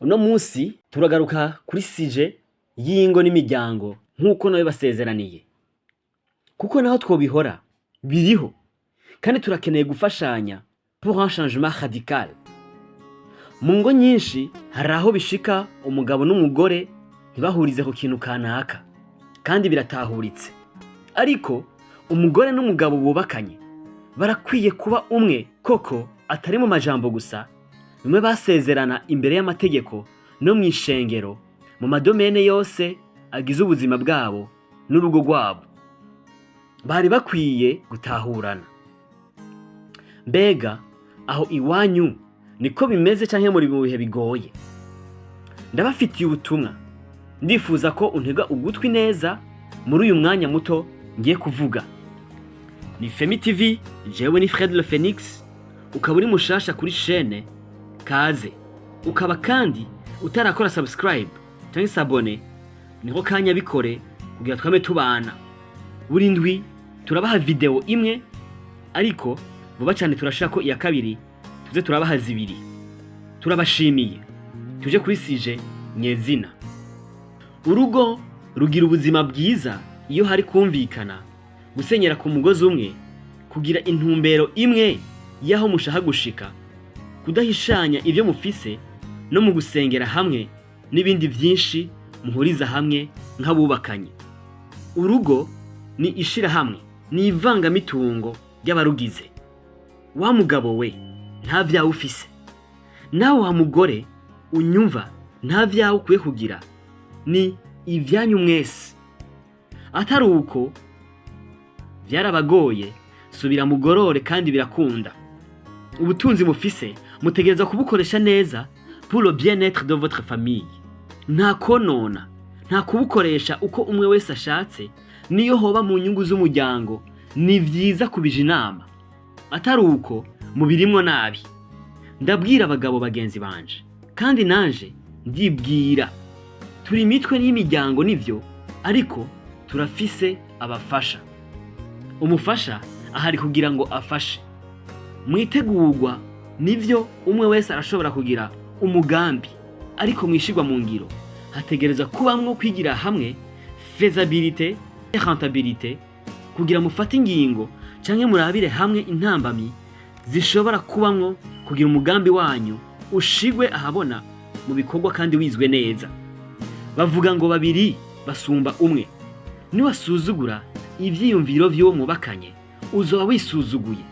Uno munsi turagaruka kuri sujet y'ingo n'imiryango nk'uko nawe basezeraniye, kuko naho twobihora biriho kandi turakeneye gufashanya pour un changement radical. Mu ngo nyinshi hari aho bishika umugabo n'umugore ntibahurize ku kintu kanaka, kandi biratahuritse. Ariko umugore n'umugabo bubakanye barakwiye kuba umwe koko, atari mu majambo gusa, bimwe basezerana imbere y'amategeko no mu ishengero, mu ma domaines yose agize ubuzima bwabo n'urugo rwabo. Bari bakwiye gutahurana. Mbega aho iwanyu niko bimeze, canke muri mu bihe bigoye? Ndabafitiye ubutumwa. Ndifuza ko untega ugutwi neza muri uyu mwanya muto ngiye kuvuga. Ni Femi TV, jewe ni Fred Le Phoenix. Ukaba uri mushasha kuri chaîne, kaze. Ukaba kandi utarakora subscribe cyangwa s'abonner, niho kanya bikore kugira twame tubana. Buri ndwi turabaha video imwe, ariko vuba cyane turashaka ko iya kabiri tuze turabaha zibiri. Turabashimiye. Tuje kuri sujet nyezina. Urugo rugira ubuzima bwiza iyo hari kumvikana, gusenyera ku mugozi umwe, kugira intumbero imwe y'aho mushaka gushika, kudahishanya ibyo mufise, no mu gusengera hamwe n'ibindi byinshi muhuriza hamwe nk'abubakanye. Urugo ni ishirahamwe, ni ivangamitungo ry'abarugize. Wa mugabo we, nta vyawe ufise. Nawe wa mugore unyumva, nta vyawe ukwiye kugira, ni ivyanyu mwese. Atari uko vyarabagoye, subira mugorore kandi birakunda. Ubutunzi mufise mutegereza kubukoresha neza pour le bien-être de votre famille. Nta konona, nta kubukoresha uko umwe wese ashatse. Niyo hoba mu nyungu z'umuryango, ni vyiza kubija inama. Atari uko mubirimwo nabi. Ndabwira abagabo bagenzi banje, kandi nanje ndibwira: turi imitwe y'imiryango nivyo, ariko turafise abafasha. Umufasha ahari kugira ngo afashe mwitegurwa. Nivyo, umwe wese arashobora kugira umugambi, ariko mwishirwa mu ngiro hategereza kubamwo kwigira hamwe faisabilité et rentabilité, kugira mufate ingingo canke murabire hamwe intambamyi zishobora kubamwo kugira umugambi wanyu ushigwe ahabona mu bikorwa kandi wizwe neza. Bavuga ngo babiri basumba umwe. Niwasuzugura ivyiyumviro vy'uwo mwubakanye, uzoba wisuzuguye.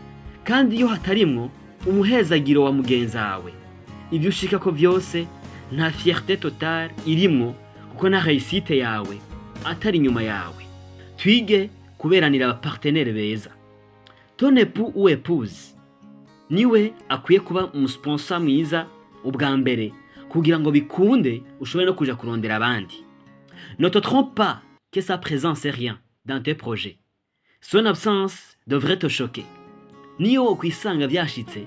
Kandi iyo hatarimwo umuhezagiro wa mugenzawe, ibyo ushikako vyose nta fierté totale irimwo, kuko nta réussite yawe atari inyuma yawe. Twige kuberanira aba partenaires beza. Ton époux ou épouse niwe akwiye kuba umu sponsor mwiza ubwa mbere, kugira ngo bikunde ushobore no kuja kurondera abandi. Ne te trompe pas que sa présence est rien dans tes projets. Son absence devrait te choquer. Niyo wokwisanga vyashitse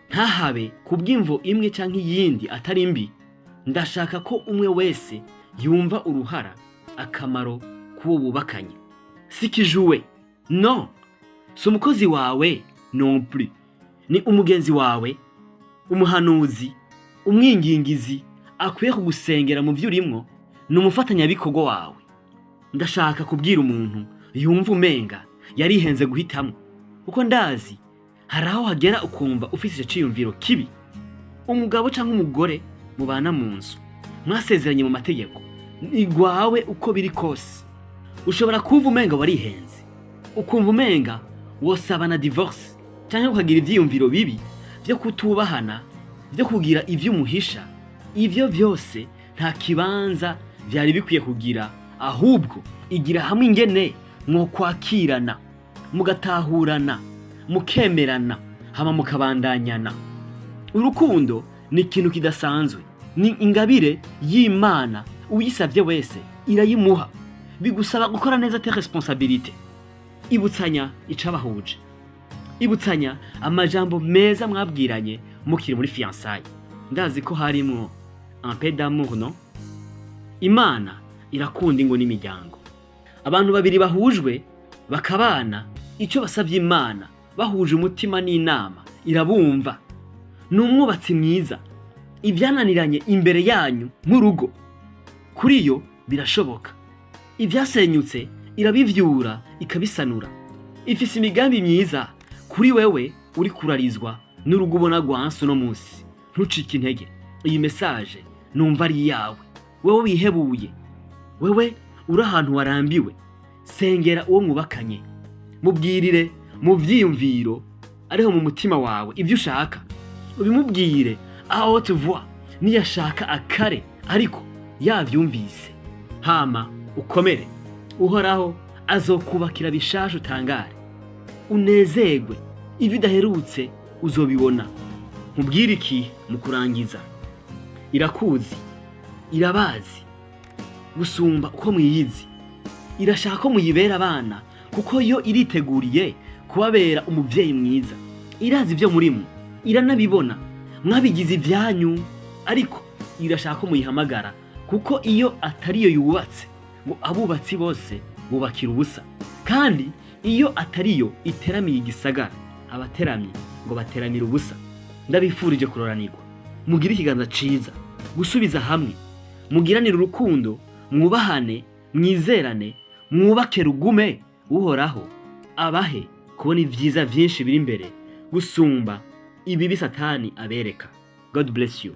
ntahabe kubw'imvo imwe canke iyindi atari mbi, ndashaka ko umwe wese yumva uruhara, akamaro k'uwo bubakanye. Si kijuwe, no si umukozi wawe non plus, ni umugenzi wawe, umuhanuzi, umwingingizi akwiye kugusengera mu vyo urimwo, ni umufatanyabikorwa wawe. Ndashaka kubwira umuntu yumva umenga yarihenze guhitamwo, kuko ndazi hari aho hagera ukumva ufise ico ciyumviro kibi. Umugabo canke umugore mubana mu nzu, mwasezeranye mu mategeko, ni gwawe uko biri kose. Ushobora kumva umenga warihenze, ukumva umenga wosaba na divorce, canke ukagira ivyiyumviro bibi vyo kutubahana, vyo kugira ivyo umuhisha. Ivyo vyose nta kibanza vyari bikwiye kugira. Ahubwo igira hamwe ingene mwokwakirana, mugatahurana, mukemerana, hama mukabandanyana. Urukundo ni ikintu kidasanzwe, ni ingabire y'Imana. Uyisavye wese irayimuha. Bigusaba gukora neza tes responsabilités. Ibutsanya icabahuje, ibutsanya amajambo meza mwabwiranye mukiri muri fiançailles. Ndazi ko harimwo un peu d'amour, no Imana irakunda ingo n'imiryango. Abantu babiri bahujwe bakabana, icyo basabye Imana bahuje umutima n'inama, irabumva. Ni umwubatsi mwiza. Ibyananiranye imbere yanyu nk'urugo, kuri yo birashoboka. Ibyasenyutse irabivyura ikabisanura. Ifise imigambi myiza kuri wewe uri kurarizwa n'urugo ubona rwanse uno munsi. Ntucike intege. Iyi message numva ari iyawe, wewe wihebuye, wewe uri ahantu warambiwe. Sengera uwo mwubakanye, mubwirire mu vyiyumviro ariho mu mutima wawe ibyo ushaka, ubimubwire aho tuvuwa niyashaka akare, ariko yavyumvise. Hama ukomere, Uhoraho azokubakira bishasha, utangare unezerwe, ibyo udaherutse uzobibona. Nkubwire iki mu kurangiza: irakuzi, irabazi gusumba uko mwiyizi. Irashaka ko muyibera abana, kuko yo iriteguriye kubabera umuvyeyi mwiza. Irazi ibyo murimo, iranabibona, mwabigize ibyanyu, ariko irashaka ko muyihamagara, kuko iyo atariyo yubatse, ngo abubatsi bose bubakira ubusa, kandi iyo atariyo iteramiye igisagara, abateramye ngo bateramira ubusa. Ndabifurije kuroranirwa, mugire ikiganza ciza, gusubiza hamwe, mugiranire urukundo, mwubahane, mwizerane, mwubake rugume. Uhoraho abahe kubona ibyiza byinshi biri imbere gusumba ibibi Satani abereka. God bless you.